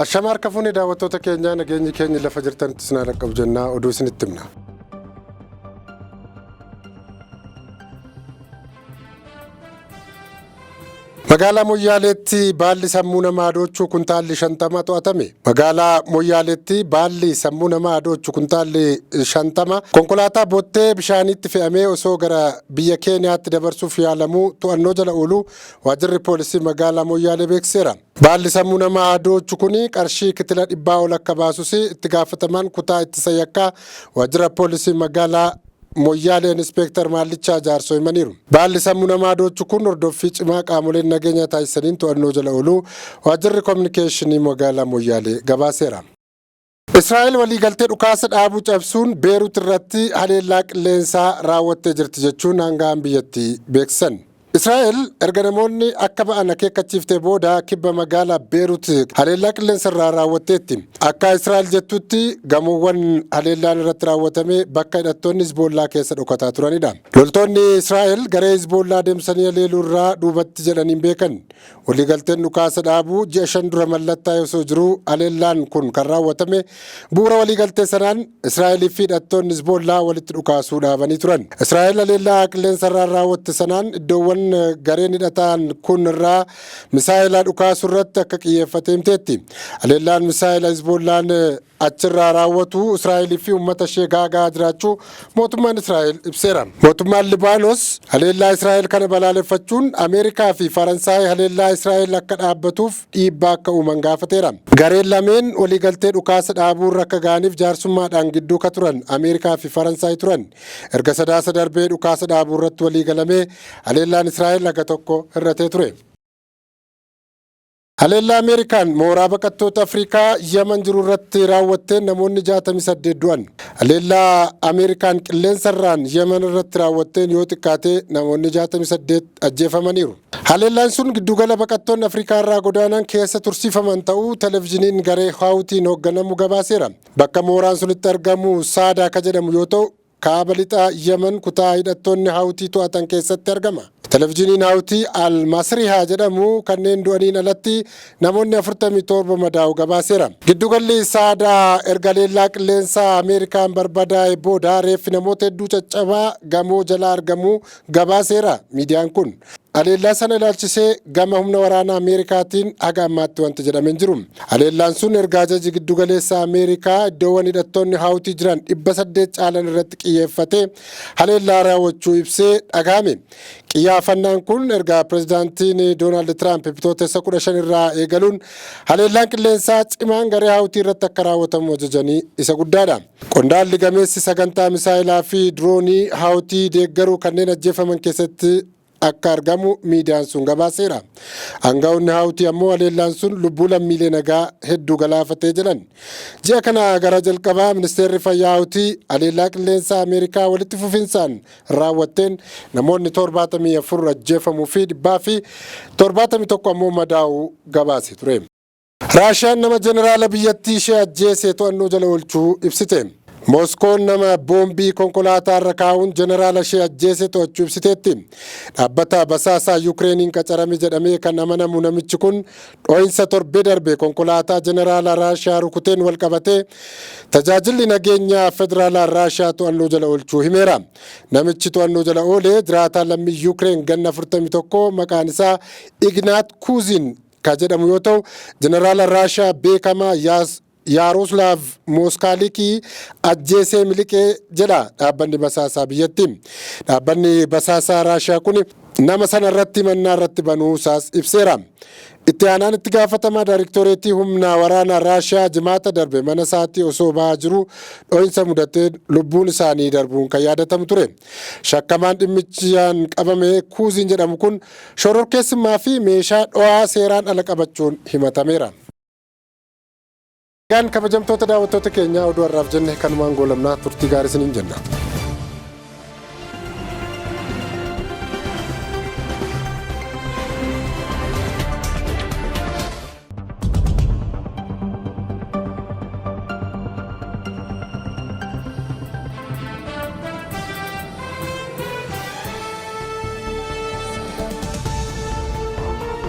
Ashama harka fuune daawwattoota keenyaa, nageenyi keenya lafa jirtanitti isin haa dhaqqabu jennaa, oduu isinitti himna. Magaalaa Moyyaaleetti baalli sammuu namaa adoochuu kuntaalli 50 to'atame. Magaalaa Moyyaaleetti baalli sammuu namaa adoochu kuntaalli 50 konkolaataa bottee bishaaniitti fe'amee osoo gara biyya Keeniyaatti dabarsuuf yaalamuu to'annoo jala ooluu waajjirri poolisii magaalaa Moyyaalee beeksiseera. Baalli sammuu namaa adoochu kun qarshii kitila dhibbaa ol akka baasus itti gaafatamaan kutaa ittisa yakkaa waajjira poolisii magaalaa Moyyaalee Inispeektar Maallichaa Jaarsoo himaniiru. Baalli sammuu namaa adoochu kun hordoffii cimaa qaamoleen nageenyaa taasisaniin to'annoo jala ooluu waajjirri kominikeeshinii magaalaa Moyyaalee gabaaseera. Israa'el waliigaltee dhukaasa dhaabuu cabsuun Beerut irratti haleellaa qilleensaa raawwattee jirti jechuun aanga'aan biyyattii beeksisan. Israa'el erga namoonni akka ba'an akeekkachiiftee booda kibba magaalaa Beerut haleellaa qilleensa irraa raawwatteetti. Akka Israa'el jettutti gamoowwan haleellaan irratti raawwatame bakka hidhattoonni Hizboollaa keessa dhokataa turanidha. Loltoonni Israa'el garee Hizboollaa deemsanii haleeluu irraa duubatti jedhanii hin beekan. Waliigalteen dhukaasa dhaabuu ji'a 5 dura mallattaa'e osoo jiruu haleellaan kun kan raawwatame. Bu'uura waliigaltee sanaan Israa'elii fi hidhattoonni Hizboollaa walitti dhukaasuu dhaabanii turan. Israa'el haleellaa qilleensarraan raawwatte sanaan iddoowwan gareen hidhataan kun irraa misaa'ela dhukaasuu irratti akka qiyyeeffate himteetti. Haleellaan misaa'ela Hizboollaan achirraa raawwatu Israa'elii fi uummata ishee gaagaa jiraachuu mootummaan Israa'el ibseera. Mootummaan Libaanos haleellaa Israa'el kana balaaleffachuun Ameerikaa fi Faransaay haleellaa Israa'el akka dhaabbatuuf dhiibbaa akka uuman gaafateera. Gareen lameen waliigaltee dhukaasa dhaabuurra akka ga'aniif jaarsummaadhaan gidduu ka turan Ameerikaa fi Faransaay turan. Erga Sadaasa darbee dhukaasa dhaabuurratti waliigalamee haleellaan Israa'el haga tokko hir'atee ture. Haleellaa Ameerikaan mooraa baqattoota Afrikaa Yaman jiru irratti raawwatteen namoonni 68 du'an. Haleellaa Ameerikaan qilleensarraan Yaman irratti raawwatteen yoo xiqqaate namoonni 68 ajjeefamaniiru. Haleellaan sun giddugala baqattoonni Afrikaa irraa godaanan keessa tursiifaman ta'uu televizhiniin garee Haawutiin hoogganamu gabaaseera. Bakka mooraan sun itti argamu Saadaa ka jedhamu yoo ta'u, kaaba lixa Yemen kutaa hidhattoonni Hawutii to'atan keessatti argama. Televizhiniin Hawutii Al Masrihaa jedhamu kanneen du'aniin alatti namoonni 47 madaa'u gabaaseera. Giddugalli Saadaa erga haleellaa qilleensaa Ameerikaan barbadaa'e booda reeffi namoota hedduu caccabaa gamoo jalaa argamuu gabaaseera miidiyaan kun. Haleellaa sana ilaalchisee gama humna waraanaa Ameerikaatiin haga ammaatti wanti jedhame hin jiru. Haleellaan sun erga ajaji giddugaleessa Ameerikaa iddoowwan hidhattoonni Haawutii jiran 800 caalan irratti qiyyeeffatee haleellaa raawwachuu ibsee dhagahame. Qiyyaafannaan kun erga pirezidaantiin Doonaald Tiraamp Bitootessa 15 irraa eegaluun haleellaan qilleensaa cimaan garee Haawutii irratti akka raawwatamu ajajanii isa guddaadha. Qondaalli gameessi sagantaa misaayilaa fi diroonii Haawutii deeggaruu kanneen ajjeefaman keessatti akka argamu miidiyaan sun gabaaseera. Aangawoonni Haawutii ammoo haleellaan sun lubbuu lammiilee nagaa hedduu galaafatee jedhan. Ji'a kana gara jalqabaa ministeerri fayyaa Haawutii haleellaa qilleensaa Ameerikaa walitti fufinsaan raawwatteen namoonni 74 ajjeefamuu fi 171 ammoo madaa'uu gabaase ture. Raashiyaan nama jeneraala biyyattii ishee ajjeese to'annoo jala oolchuu ibsite. Mooskoon nama boombii konkolaataa irra kaa'uun jeneraala ishee ajjeese to'achuu ibsiteetti. Dhaabbata basaasaa Yukireeniin qacarame jedhamee kan amanamu namichi kun dho'insa torbee darbe konkolaataa jeneraala Raashiyaa rukuteen wal qabatee tajaajilli nageenyaa federaalaa Raashiyaa to'annoo jala oolchuu himeera. Namichi to'annoo jala oole jiraataa lammii Yukireen ganna 41 maqaan isaa Ignaat Kuuzin ka jedhamu yoo ta'u, jeneraala Raashiyaa beekamaa Yaaroslaav Mooskaalikii ajjeesee miliqee jedha dhaabbanni basaasaa biyyattii. Dhaabbanni basaasaa Raashiyaa kun nama sana irratti himannaa irratti banuu isaas ibseera. Itti aanaan itti gaafatamaa daayirektoreetii humna waraanaa Raashiyaa Jimaata darbe mana isaatii osoo bahaa jiruu dho'insa mudateen lubbuun isaanii darbuun kan yaadatamu ture. Shakkamaan dhimmichaan qabame Kuuziin jedhamu kun shororkeessummaa fi meeshaa dho'aa seeraan ala qabachuun himatameera. Egaan kabajamtoota daawwattoota keenyaa, oduu har'aaf jenne kanumaan goolabnaa, turtii gaarii isiniin jenna.